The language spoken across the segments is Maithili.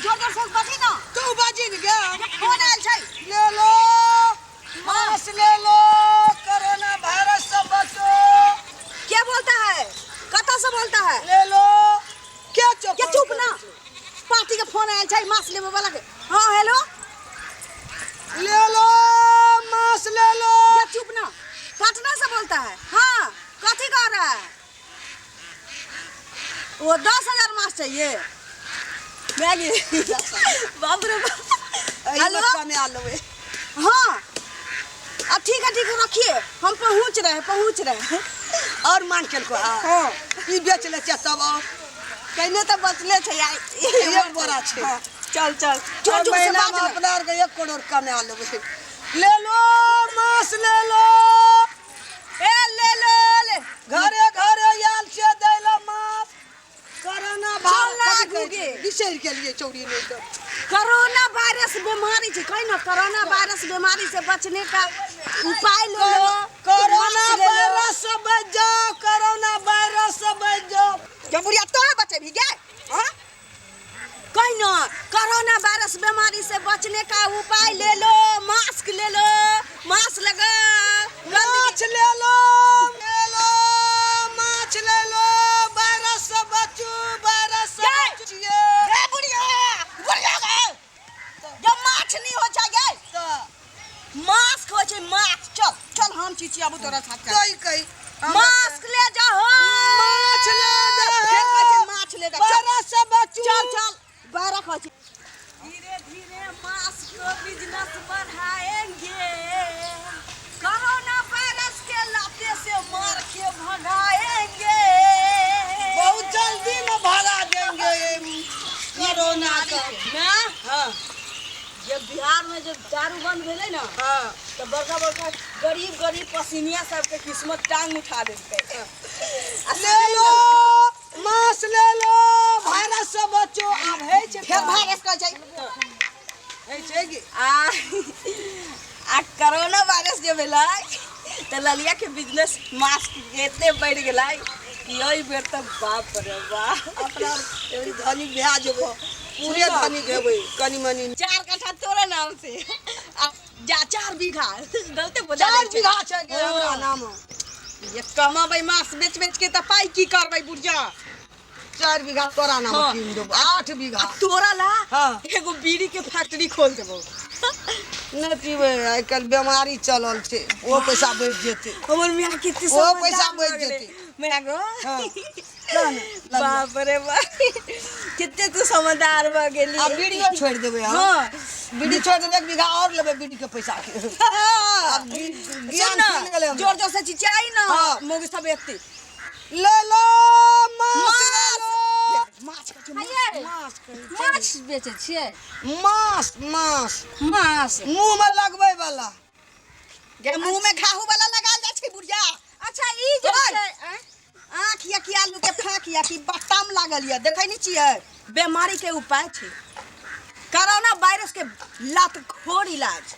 जोर जोर से बाजी ना। तू बाजी ने गे। फोन आयल छै। ले लो मास्क, ले लो, कोरोना वायरस से बचो। क्या बोलता है? कतऽ से बोलता है? ले लो के चुप। के चुप ना, पार्टी के फोन आयल छै मास्क लेबे वाला के। हाँ हेलो। ले लो मास्क, ले लो। क्या चुप ना, पटना से बोलता है। हाँ कथी कह रहा है वो? 10,000 मास्क चाहिए। मैगी, बाप रे बाप। हेलो। में आ लेबै। हाँ अब ठीक है, ठीक है, रखिए, हम पहुँच रहे हैं, पहुँच रहे हैं। और मान केलको। हाँ। हाँ। ई बेच ले छै तब और कहने तो बचले छै यार। एक बोरा छै। हाँ, चल चल, जोर और जोर से महीना बाज में ना। अपना आरके 1 करोड़ कमा लेबै। ले लो मास्क, ले लो। ए ले लो ले। घरे घरे आयल छियै दै ला मास्क, कोरोना चल ना भाइरस। आगू गे। बिसरि गेलियै चौरी, नहि तऽ। कोरोना वायरस बीमारी छै, कहीं ना कोरोना वायरस बीमारी से बचने का उपाय ले लो। कोरोना मास्क ले लो। वायरस से बच जाओ, कोरोना वायरस से बच जाओ। जब बुढ़िया तो बचे भी गे। हाँ कहीं ना कोरोना वायरस बीमारी से बचने का उपाय ले लो, मास्क ले लो, मास्क लगा। माछ ले लो, ले लो माछ, ले लो, वायरस से बचू, वायरस से गे। बचिए। ए बुढ़िया, बुढ़िया गे, जब माछ नहीं हो जाए तऽ मास्क हो छै मास्क। चल चल, हम चिचियाबू तोरा साथ। चल। कहि कहि। मास्क ले जाओ। माछ ले जा। फेर कहै छै माछ ले जा। चल। वायरस से बचू। चल चल, बारह कहै छै। धीरे धीरे मास्क को बिजनेस बढ़ाएंगे, कोरोना वायरस के लाते से मार के भगाएंगे। बहुत जल्दी में भगा देंगे ये कोरोना का। ना। हाँ। जब बिहार में जब दारू बंद भेलै ना, तो बड़का बड़का गरीब गरीब पसीनिया सबके किस्मत टांग उठा देलकै। आ ले लो मास्क, ले लो, वायरस से बचो। आब है छै। फेर वायरस कहै छै। है छै कि। आ आ कोरोना वायरस जे भेलै तऽ ललिया के बिजनेस मास्क के एते बढ़ि गेलै कि एहि बेर तऽ बाप रे बाप। अपना धनिक भए जेबै, पूरे धनिक हेबै, कनि मनि। 4 कट्ठा तोरा नाम से आ जा, 4 बीघा गलते बोला। 4 बीघा छै गे हमरा नाम। ये कमाबै मास्क बेच बेच के तऽ पाइ की करबै बुढ़िया? 4 बीघा तोरा नाम। कीन देबो 8 बीघा। आ तोरा ला एगो बीड़ी के फैक्ट्री खोल देबो। नहि पीबै, आइ काल्हि बेमारी चलल छै, ओ पैसा बचि जेतै। हमर मियाँ कितनी ओ पैसा समझदार भऽ बचि गेलै। जेतै। मियाँ गो। हाँ। लऽ ने, लऽ। बाप रे बाप, कते तू समझदार भऽ गेली। आ बीड़ियो छोड़ि देबै हम। बीड़ी छोड़ि देबै, 1 बीघा आओर लेबै बीड़ी के पैसा के। आब ज्ञान सुन ना, खुलि गेलै हमरा। जोर जोर से चिचियाई ना। मौगी सब एते। ले लो माछ, ले लो। माछ कहै छै। हयै। माछ कहै छै। माछ बेचै छियै? माछ, माछ। माछ। मुँह मे लगबै वाला। गे, मुंह में घाहू वाला लगाल जाइ छै बुढ़िया। अच्छा, ई जे ओइ। छै आँय? आँख या कि आलू के फाँक या कि बट्टाम लागल या, देखै नहीं छियै? बीमारी के उपाय छै, कोरोना वायरस के लात खोर इलाज।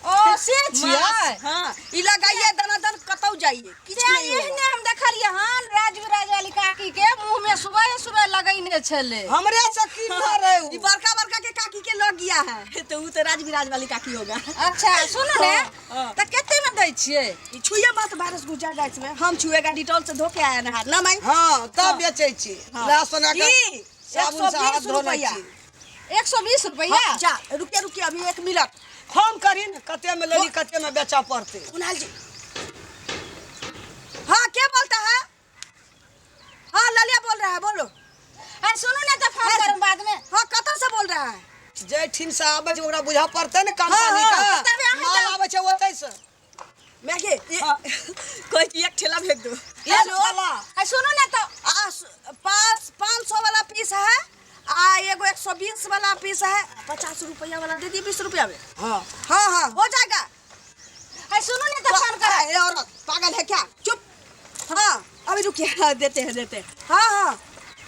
ओ से छियै? मास्क, हाँ, ई लगाइए, दनादन कतौ जाइए, किछु से नहीं होगा। एहने हम देखलियै हन राजविराज वाली काकी के मुँह में सुबह सुबह लगैने छलै। हमरे से किनने रहे उ। ई बड़का बड़का के काकी के लग गया है तो ऊ तो राजविराज वाली काकी होगा। अच्छा सुनू ने। हाँ। तऽ कते में दै छियै? ई छुइए मत, वायरस घुस जाएगा इसमें। हम छुएगा, डिटॉल से धो के आया ना हाथ ना माई। हाँ, तब बेचै छी। नहा सोना के ई साबुन से हाथ 120 धोने रुपया। छी। 120 रुपैआ? हाँ, जा रुकिए रुकिए, अभी एक मिनट। फोन करी ने, कते में लेली, कते में बेचऽ पड़तै। कुणाल जी। हाँ, क्या बोलता है? हाँ, ललिया बोल रहा है, बोलो। आ सुनू ने, तऽ फोन करब बाद में। हाँ, कतऽ से बोल रहा है? जाहि से आबै छै ओकरा बुझऽ पड़तै ने कंपनी हाँ, के। तबे अहाँ माल आबै छै ओतै से। मैं के कोई एक ठेला भेज दो। एक हेलो। ठेला। आ सुनू ने तऽ। आ पाँच 500 वाला पीस है आ एगो 120 वाला पीस है। 50 रुपया वाला दे दिए 20 रुपया में। हाँ हाँ, हो जाएगा। आ सुनू ने तऽ फोन करब। ए औरत, पागल है क्या? चुप। हाँ, अभी रुकिए। हाँ, देते हैं, देते हैं। हाँ हाँ।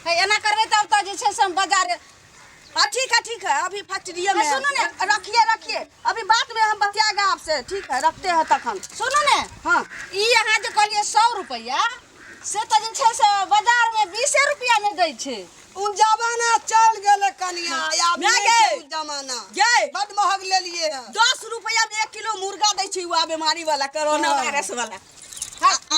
है, एना करबै तब तऽ जे छै से हम बाजार हाँ, ठीक है, ठीक है, अभी फैक्ट्री में। हाँ, सुनो ना। रखिए रखिए, अभी बाद में हम बतियाएगा आपसे। ठीक है, रखते हैं तखन। सुनू ने। हाँ। ई अहाँ जे कहलियै 100 रुपैआ, से तऽ जे छै से बाजारमे 20 रुपैआमे दै छै। उ जमाना चल गेलै कनिया, आब माय नहि गे। छै उ जमाना। गे। बड महग लेलिए हँ। 10 रुपया में 1 किलो मुर्गा दै छै, वह बीमारी वाला, कोरोना हाँ। वायरस वाला।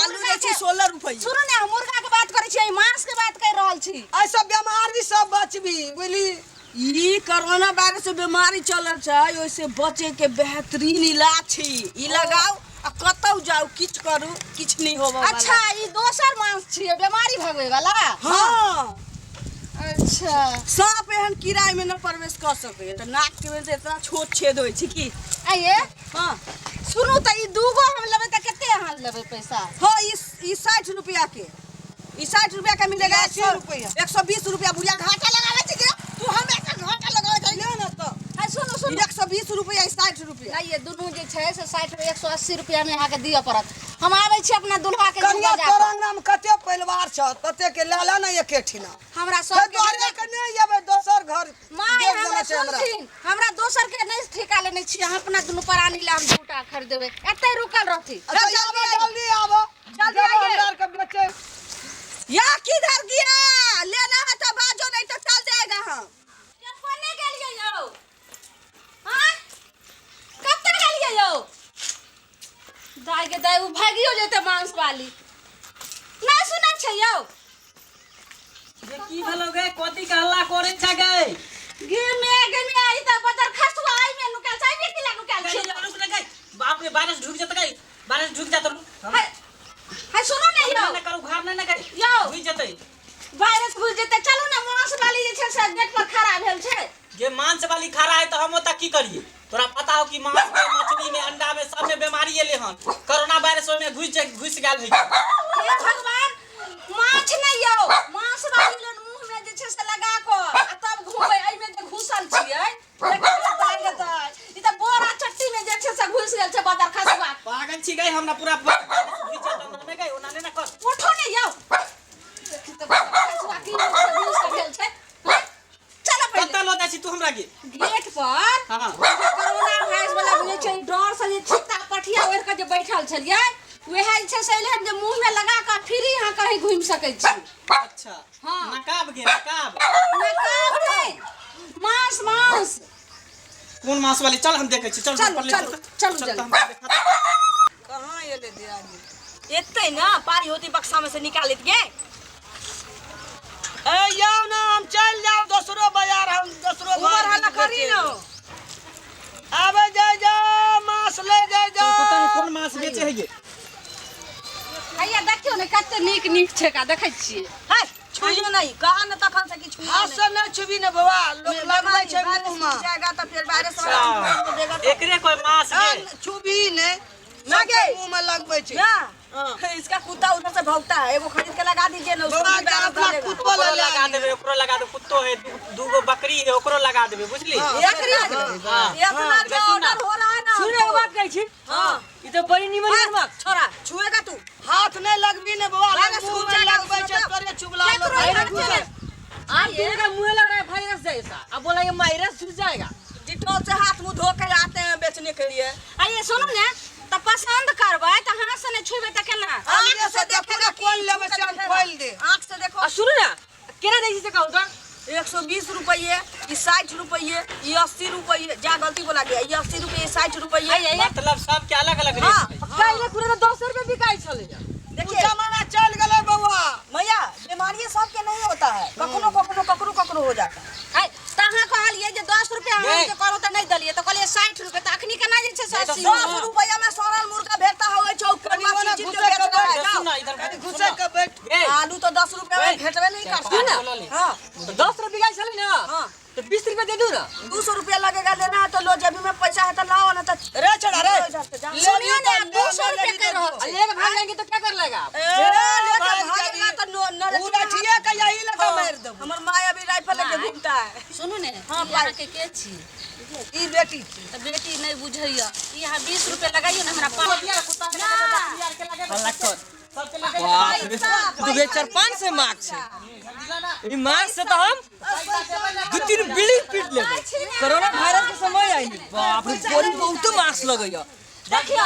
आलू दै छै 16 रुपया। सुनू ने, हम मुर्गा के बात करै छी, मांस के बात कर रहल छी। एहि सब बीमारी सब बचबी, बुझली? ई कोरोना वायरस से बीमारी चलल छै, ओहिसे बचे के बेहतरीन इलाज छै। ई लगाओ आ कतौ जाओ, किछु करू, किछु नहीं होबे वाला। अच्छा, ई दोसर मांस छियै, बीमारी भगबै वाला? हाँ। अच्छा। सांप एहन कीड़ा एहिमे न प्रवेश कर सकैए, तऽ नाक के में तऽ इतना छोट छेद होइ छै की। आइए। हाँ। सुनू तऽ, ई दूगो हम लेबै तऽ कते अहाँ लेबै पैसा? हाँ, ई ई 60 रुपया के, ई 60 रुपया के मिलेगा। 80 रुपया। 120 रुपया। बुढ़िया घाटा लगावे छै गे, तू हमेशा घाटा लगावे छै। ले ने तऽ। है, सुनू सुनू। 120 रुपया, ई 60 रुपया। नहीं, ये दुनू जे छै से 60, 180 रुपया में अहाँके दिअ पड़त। हम आबै छी अपना दुल्हा के कनिया, लग जा तोरा कऽ। अंगना में कते परिवार छ, तते के ले ले ने एके ठिना। हमरा फेर सबके तोहरे के नहि एबै, दोसर घर माय, देख हमरा देना छै हमरा। सुनथिन, हमरा दोसर के नहि ठेका लेने छी। अहाँ अपना दुनू प्राणी ला हम दूटा खरीदेबै। एतै रुकल रहती। अच्छा, आबो, जल्दी आबो। जल्दी जब आइए। हमरा आरके बेचे। या किधर गया? लेना है तो बाजो, नहीं तो चल जाएगा हम। कोने गेलियै यौ? हाँ, कतऽ गेलियै यौ? दाइ के दाइ, ओ भागियो जेतै। मांस वाली नहि सुनै छै यौ। ये की भेलो गे? कथी के हल्ला करे छै गे? गे मे, गे मे, ई तऽ बदर खसुआ एहि मे नुकायल छै। एहिमे किला नुकायल छै? रुक ने गे, बाप रे, वायरस ढुक जेतै गे, वायरस ढुक जात। रुक। हाय हाय, सुनू ने यौ। ने करू घर ने ने गे। यौ। घुस जेतै। वायरस घुस जेतै। चलू ने, मांस वाली जे छै से गेट पर खड़ा भेल छै। जे मांस वाली खड़ा है तो हम ओतऽ की करिए? तोरा पता हो कि मांस में, मछली में, अंडा में, सब में बीमारी एले हन। कोरोना वायरस ओहिमे घुस जे घुस गेल है। हे भगवान, माछ नहि यौ, मांस वाली लोन मुंह में जे छै से लगा कऽ आ तब घुमबै। एहिमे जे घुसल छियै, देखियौ दाइ गे दाइ, ई तऽ बोरा चट्टी में जे छै से घुसि गेल छै बदर खसुआ। पागल छी गई, हमरा पूरा वायरस घुस जेतै अंदर में गई। ओना ने ना कर। उठो ने यौ, देखी तऽ बदर खसुआ की से घुसि गेल छै। हँ? चलो पहिले। कतऽ लऽ जाइ छी तू हमरा के? गेट पर। कोरोना वायरस वाला जे छै, डर से जे छित्ता पठिया ओढ़ि कऽ जे बैठल छलियै, वएह जे छै से एलै हन जे मुँह में लगा कऽ फ्री अहाँ कहीं घुमि सकै छी। अच्छा। हाँ। नकाब गे, नकाब? नकाब नहि, मांस, मांस। कोन मांस वाली? चल, हम देखै छी, चल। चलू, पर ले। चलू, चलू, चल। जल्दी। तऽ हमरा देखा। कहाँ एलै दियादनी? एतै ना, पाई होती बक्सा में से निकालित गे। ए जाओ ना, हम चल जाओ दोसरो बाजार, हम दोसरो उमर घर हल्ला करी न। आबे जाय जाओ, मांस ले जाय पता जाओ। नहीं कोन मांस बेचे है ये। हैया देखियौ ने, कते नीक नीक छै का, देखै छियै। है, छुइयो नहीं कहा न तखन से कि छुइयो हाथ नहीं। से नहीं छुबी ने बाबा, लोग लगबै छै मुंह में। जाएगा तो फिर वायरस वाला देगा तो। एकरे कोई मांस गे? छुबी ने। ना गे। मुंह में लगबै छै। ना, इसका कुत्ता उधर से भौंकता है, एगो खरीद के लगा दीजिए ना उसको बाबा भी के वायरस अपना धरेगा। कुत्तो ओकरो ले लगा देबे, ओकरो लगा देबे। कुत्तो है, दूगो बकरी है, ओकरो लगा देबे, बुझली? बकरी हाँ। इतना जो ऑर्डर हो रहा है ना। सुन, एगो बात कहै छी। हाँ। ई तऽ बड़ी निमन निमन। छोरा, छुएगा तू? हाथ नहीं लगबी ने बाबा, वायरस मुंह घुस में जाएगा लगबै उसमें छै। तो। तोरे चुगला केकरो लोग। हाथ में। आप दोनों का मुंह लग रहा है वायरस जैसा, अब बोला ये वायरस घुस जाएगा। डिटॉल से हाथ मुंह धो के आते हैं बेचने के लिए। आइए, सुनू ने, तऽ पसंद करबै तऽ हाथ से नहि छुबै तऽ केना? आगे से देखो, कोन लेबै से हम खोलि दे। आँख से देखो। आ सुनू ने, केना दै छी से कहू तऽ। 120 रुपये, ये 60 रुपये, ये 80 रुपये। जा, गलती बोला गया, ये 80 रुपये, 60 रुपये। मतलब सबके अलग अलग हाँ। रेट है। काल्हि पूरा तऽ 10 रुपए बिकाइ छलै। उ देखिए जमाना चल गेलै बौआ। भैया, बीमारी सबके नहीं होता है, कखनो कखनो ककरो ककरो हो जाता है। है, तऽ अहाँ कहलियै जे 10 रुपया हम गे। जे कहलहुँ तऽ नहि देलियै, तऽ कहलियै 60 रुपया, तऽ अखनी केना जे छै से 80? 10 रुपया में सड़ल मुर्गा भेटता है चौक पर। कनी ओने चिट घुसे के बेच रहा है, बैठ। जाओ। सुन ना इधर। कनी घुसे के बैठ। गे। आलू तो 10 रुपया में भेटबे नहीं करता। चार पाँच ले। हाँ। तऽ 10 रुपए बिकाइ छलै ने? हाँ। तऽ 20 रुपए दे दू ने। 200 रुपया लगेगा। लेना है तो लो, जेबी में पैसा है तो लाओ ना तो रे चढ़ा रे। सुनियो ने, 200 रुपया कहि रहल आ छै। लेके भाग जाएंगे तो क्या कर लेगा आप? ए, लेके भाग भागेगा जाबी। तो नो न उ रठिए के यही लगा मारि देबो। हमर माय अभी राइफल लेके घूमता है। सुनू ने। हाँ, ई अहाँके के छी? ई बेटी छी। तऽ बेटी नहि बुझैया। ई अहाँ 20 रुपया लगाइयो ने हमरा पाँच। बाप रे, दू चार 500 मार्क्स छै। ई मार्क्स से तऽ हम दू तीन बिल्डिंग पीट लेबै। कोरोना वायरस के समय आई, बाप रे, बड़ी बहुते मार्क्स लगैया। देखियो,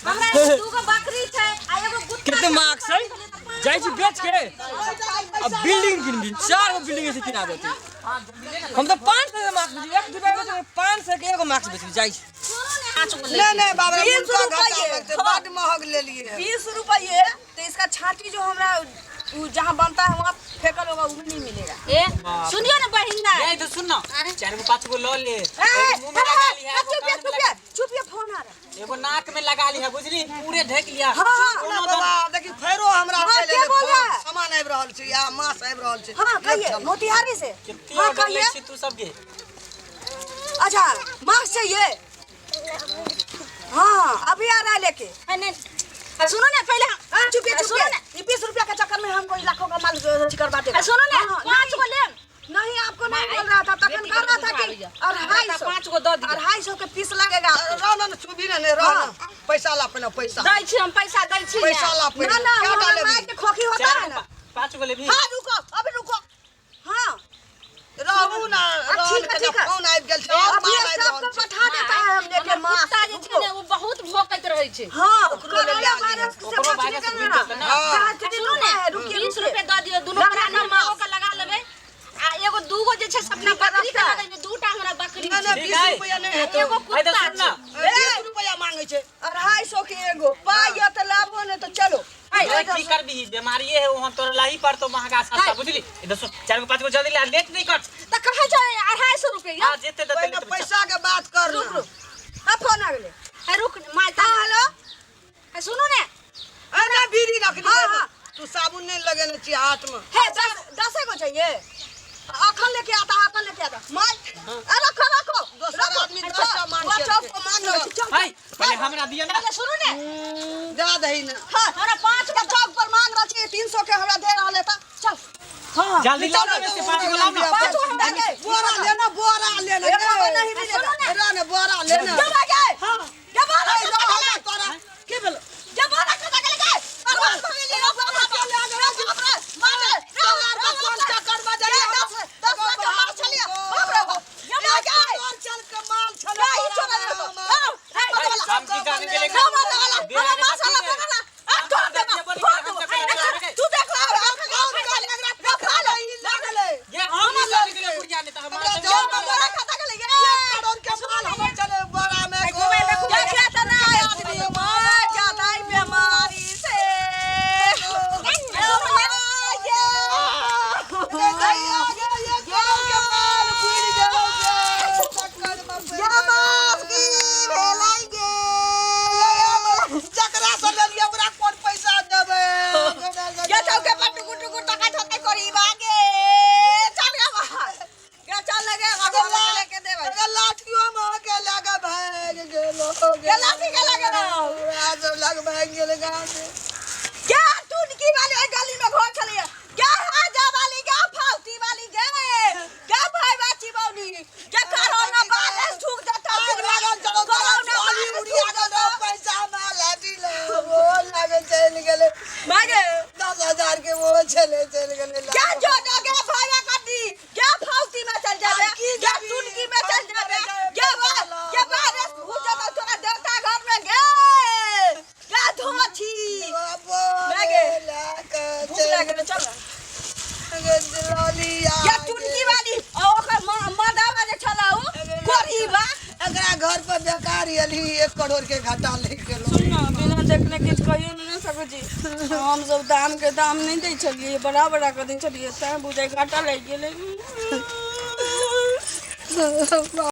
हमरा एगो दूगो बकरी छै आ एगो कुत्ता कते छै। मार्क्स है? तऽ जाइ छी बेच के आ बिल्डिंग किनबी, 4 गो बिल्डिंग से किना देती। हम तो 500 के मास्क बेचबी, 1 रुपया बेचबी, 500 के एगो मास्क बेचबी। जाइ छी। नहीं नहीं बाबा, 20 मुनका रुपये। घाटा लगतै, बड महग लेलिए। 20 रुपये तो इसका छाती जो हमरा उ जहाँ बनता है वहाँ फेंकल होगा, वो भी नहीं मिलेगा। ए सुनियो ना बहिन ना। ए इधर सुन ना, 4 गो 5 गो ल ले। ए, एगो मुंह में लगा लिहा, एगो चुप कान में चुप लगा, चुप, ये फोन आ रहा है। एगो नाक में लगा लिहा, बुझली, पूरे ढक लिया। हाँ, हाँ, कोनो बाबा देखी फेरो हमरा हाँ, चलि के एलै बोल रहा फोन, है? सामान आबि रहल छै आ माछ आबि रहल छै। हाँ कहिए, मोतिहारी से। कितनी हाँ ऑर्डर लै कहिए। छी तू सबके? अच्छा मास्क चाहिए? हाँ अभी आ रहा है लेके। नहीं सुनो ना पहले। हाँ, चुप चुप। सुनो ना। ये 20 रुपया के चक्कर में हमको लाखों का माल करवा देगा। सुनो ना, हाँ, 5 गो लेम। नहीं आपको नहीं बोल रहा था, तखन कर रहा था कि 250, 5 गो दऽ दिअ। 250 के पीस लगेगा आपको। रह ना, चुबी ना, नहीं रह ना, पैसा ला अपना पैसा। दै छी हम पैसा दै छी। पैसा ला ना ना, क्या वहाँ डाले माइक के खोखी होता 4 है गो ना। 5 गो लेबही? हाँ रुको अभी रुको। हाँ रहू ना, रहू। ठीक है, ठीक है। फोन आबि गेल छै और अभी माल आबि रहल सबको छै। पठा देता है हम लेके मास्क। कुत्ता जे छै ने ओ बहुत भोकैत रहै छै। हाँ ओकरो ले कोरोना लिया। वायरस से ओकरो बचने वायरस का घुसि ना। जेतै ना। हाँ। सुनू ने, रुकिए, 20 रुकिए। रुपए दऽ दियौ, दुनू लगा प्राणी ना मास्क। माओ के लगा लेबै आ एगो दूगो जे छै से अपना बकरी के लगेबै, दूटा हमरा बकरी नहि नहि छै। 20 रुपया नहि हेतौ। एगो इधर कुत्ता सुन ना। छै। 20 रुपया मांगै छै। 250 के एगो पाइ यऽ तऽ लाभो नहि तऽ चलो। ए, की करबी, बीमारीए है वहाँ, तोरा लाही पड़तो महंगा सस्ता, बुझली। इधर सुन, 4 गो 5 गो जल्दी ला, लेट नहीं कर। तऽ कहै छै 250 रुपया। हां जेते देते पहिने लेते। पैसा के बात कर। रुक रुक, हाँ फोन आ गेलै। ए, रुक my. हाँ हेलो। ए, सुनू ने। अरे बीड़ी रखली। हाँ, हाँ। तू साबुन नहीं लगेने छी हाथ में। हे 10 गो चाहिए, अखन लेके आता है, अखन लेके आता माय। अरे रखो रखो। दोसर रखो। आदमी 10टा मांग वहाँ के चौक पर मांग रहल छै, चौक। हाय पहले हमरा दिया ना। पहिले सुनू ने। जा दही ना। हाँ हमरा 5 गो चौक पर मांग रहल छै, 300 के हमरा दे रहल है तऽ चल। हाँ जल्दी लाओ ना, से 5 गो लाओ ना। 5 गो हमरा दे। बोरा लेना, बोरा लेना। एगो को नहीं मिलेगा। रह ना, बोरा लेना। जब आ गए। हाँ। जब आ ए, गए। रह ना तोरा की भेलो? जब आ गए खता के गए। चक्कर बजलियै? 10 लाख के माल छलियै। बाप रे बाप। जब आ गए। चल के माल छलै। क्या ई चोरा लेलको? आओ, हम की जाने गेले? हमरा मसाला पकड़ला। आ तोड़ देबा, तोड़ देबा। तू देख ला, रखा ले। लगलै। ये हम ही जाने गेले बुढ़िया ने त हमरा हमरा से जान जब बोरा खाता के ले गए। करोड़ के माल हमर छलै बोरा में। क्या क्या तना आदमी मर जाता है बीमारी से। जकरा से लेलियै ओकरा कोन पैसा देबै? ये चौके पर टुकुर टुकुर तकैत होतै करीब आगे। चल गे बाहर। गे चल लगे भगवान के लेके देबै। लाठियो में के लगा भाग गेलो। गे लाठी के लगे रहो। सब लग भाग गेल गाँव में। गे टुनकी वाली ओहि गली में घर छलैया। गे हाजा वाली, गे फाउती वाली, गे गे भाई बाची बौनी। गे कोरोना वायरस ढुक देतौ। आग लागल चलो। कोरोना पानी वायरस उड़िया ढुक गेल। देतौ। पैसा में लाठी ले वो लागे चलि गेलै। मागे 10,000 के वो छलै, चलि गेलै। गे जो जो गे भाईवा कड्डी, गे फाउती में चल जाबे, आब की गे जाबी? टुनकी में चल जाबे, गे वा गे वायरस घुस जेतौ तोरा देवता घर में। गे गे धोछी मागे भूख लागल, चल। ये टुनकी वाली आ ओकर मर्दावा जे छला उ कोरीबा। एकरा घर पर बेकार एलही, 1 करोड़ के घाटा लागि गेलो। सुन ना, बिना देखने किछु कहियो नहि ने सकै छी। हमसब दाम के दाम नहि दै छलियै, बड़ा बड़ा कऽ दै छलियै, तैं बुझाइ घाटा लागि गेलै।